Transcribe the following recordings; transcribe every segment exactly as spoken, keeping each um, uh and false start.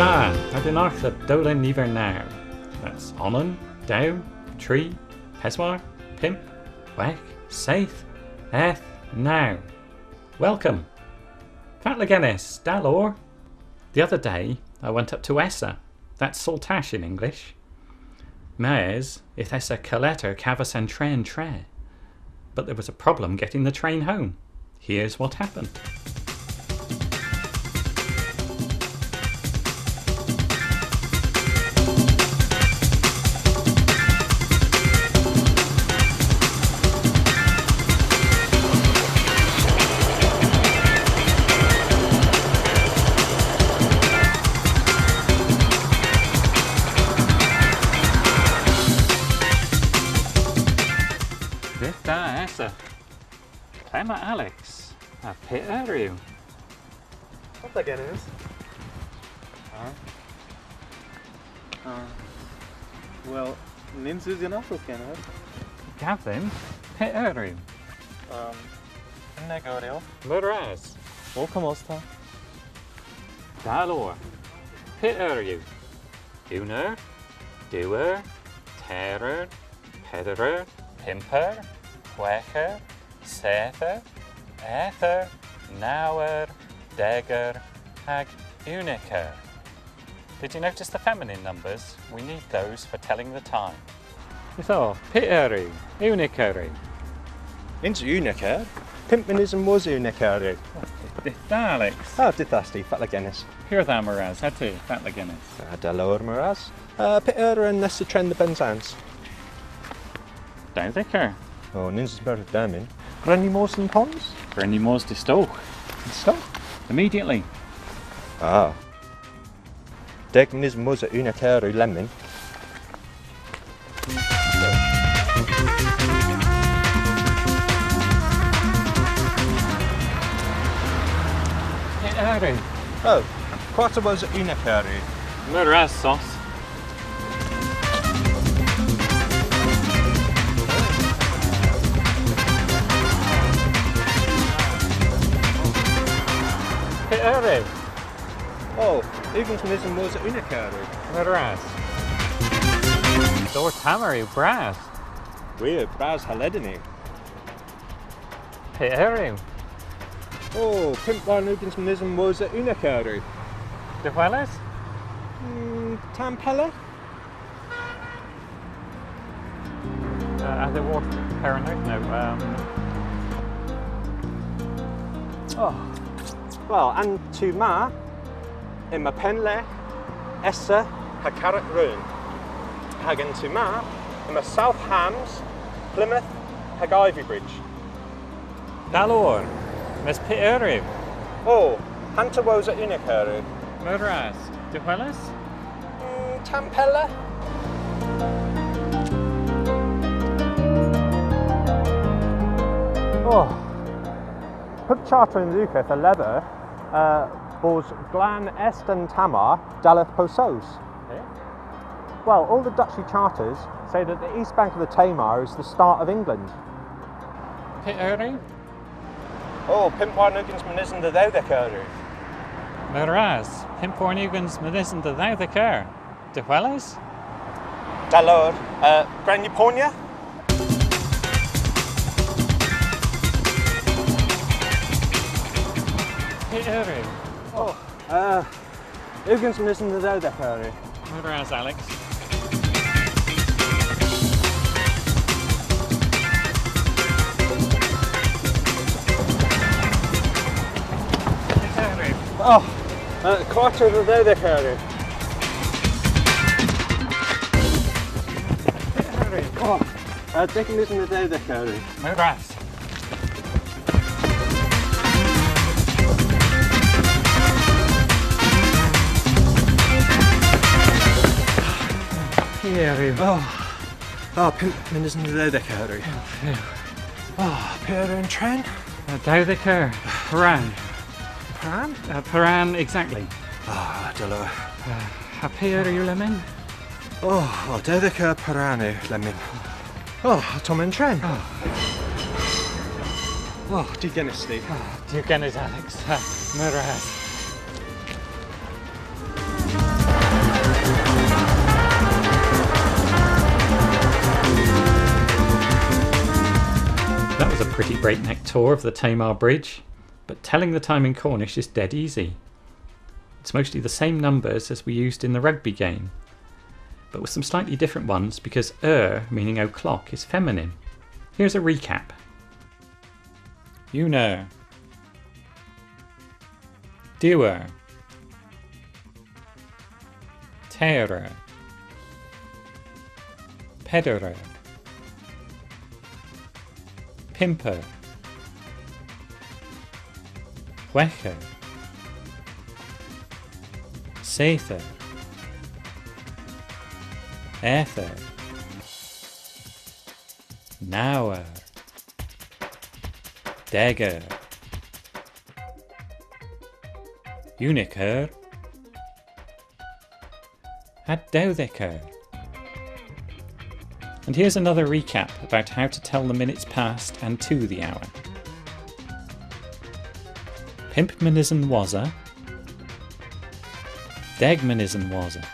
Da, ha dynnargh dhe dowlen niver naw. That's onan, dew, tri, peswar, pymp, hwegh, seyth, eth, naw. Welcome. Fatla genes, da lowr. The other day, I went up to Essa. That's Saltash in English. Mes, yth esa kaletter kavos an tren tre. But there was a problem getting the train home. Here's what happened. Dydh da, Essa. Ple'ma Alex? Ha py eur yw? Fatla genes? Ah. Ah. Wel, nyns eus an aswon genev. Gavin, py eur yw? Um, unnek eur yw. Meur ras. Ow, komav ta. Da lowr. Py eur yw? Unn eur, diw eur, teyr eur, peder eur, pymp eur, hwegh eur, seyth eur, eth eur, naw eur, deg eur, hag unnek eur. Did you notice the feminine numbers? We need those for telling the time. Ytho, py eur yw? Unnek eur yw. Nyns yw unnek eur. Pymp mynysen wosa unnek eur yw. Dydh da, Alex. Ah, dydh da, Steve. Fatla genes? Pur dha, meur ras. Ha ty, fatla genes? Ah, da lowr, meur ras. Ah, py eur yw an nessa tren dhe Bennsans? Dewdhek eur. O, nyns eus berdh lemmyn. Gwren ni mos dhe'n pons? Gwren ni mos distowgh. Distowgh? Immediately. Ah. Deg mynysen wosa unnek eur yw lemmyn. Py eur yw? O, kwarter wosa unnek eur yw. Meur ras, Sos. Py eur yw? O, ugens mynysen wosa unnek eur yw. Meur ras. Dowr tamer yw bras. Gwir, bras ha leden yw. Py eur yw? O, pymp warn ugens mynysen wosa unnek eur yw. Dehweles? Mm, tamm pella? Uh, are there water paranoid? No. Um... Oh. Wel, an tu ma, yma Penle, Essa, ha Carrek Runn. Hag an tu ma, yma South Hams, Plymouth, hag Ivybridge. Da lowr. Mes py eur yw? O, hanter wosa unnek eur yw. Meur ras. Dehweles? Mm, tamm pella? O. Pub charter yn dhuketh a lever, uh, bos glan est an Tamar dalleth Pow Sows. Eh? Well, all the Dutchy charters say that the East Bank of the Tamar is the Star of England. Py eur yw? O, pymp warn ugens mynysen dhe dhewdhek eur yw. Meur ras, pymp warn ugens mynysen dhe dhewdhek eur. Dehweles? Da lowr, uh, gwren ni ponya? Py eur yw? O, uh, ugens mynysen dhe dhewdhek eur yw. Meur ras, Alex. Py eur yw? O, uh, kwarter dhe dhewdhek eur yw. Py eur yw? O, uh, deg mynysen dhe dhewdhek eur yw. Meur ras. Py eur yw? O. O, pymp mynysen dhe dhewdhek eur yw. O, phew. O, py eur yw an tren? Uh, dewdhek eur. Poran. Poran? Uh, poran, exactly. O, da lowr. Uh, ha py eur yw lemmyn? O, o, dewdhek eur poran yw lemmyn. O, otomma yn tren. O. O, duw genes, Steve. O, duw genes, Alex. Ha, meur ras. Pretty breakneck tour of the Tamar Bridge, but telling the time in Cornish is dead easy. It's mostly the same numbers as we used in the rugby game, but with some slightly different ones because eur, meaning o'clock, is feminine. Here's a recap. Unn eur. Diw eur. Teyr eur. Peder eur. Pymp eur. Hwegh eur. Seyth eur. Eth eur. Naw eur. Deg eur. Unnek eur. Ha dewdhek eur. And here's another recap about how to tell the minutes past and to the hour. Pymp mynysen wosa. Deg mynysen wosa.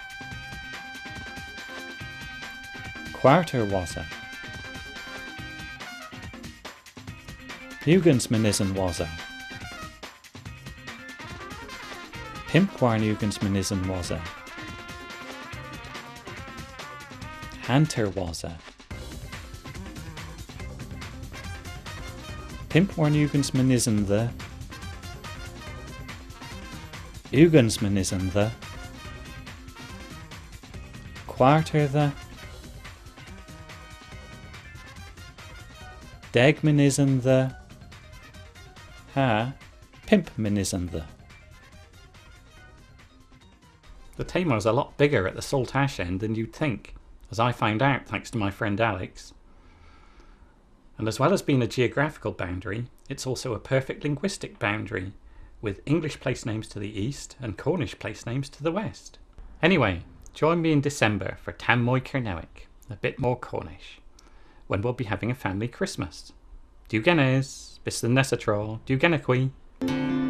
Kwarter wosa. Ugens mynysen wosa. Pymp warn ugens mynysen wosa. Hanter wosa. Pymp warn ugens mynysen dhe. Ugens mynysen dhe. Kwarter dhe. Deg mynysen dhe. Ha pymp mynysen dhe. The Tamar's a lot bigger at the Salt Ash end than you'd think, as I found out thanks to my friend Alex. And as well as being a geographical boundary, it's also a perfect linguistic boundary, with English place names to the east and Cornish place names to the west. Anyway, join me in December for Tamm Moy Kernewek, a bit more Cornish, when we'll be having a family Christmas. Duw genes, bys dhe'n nessa tro, Duw genowgh hwi.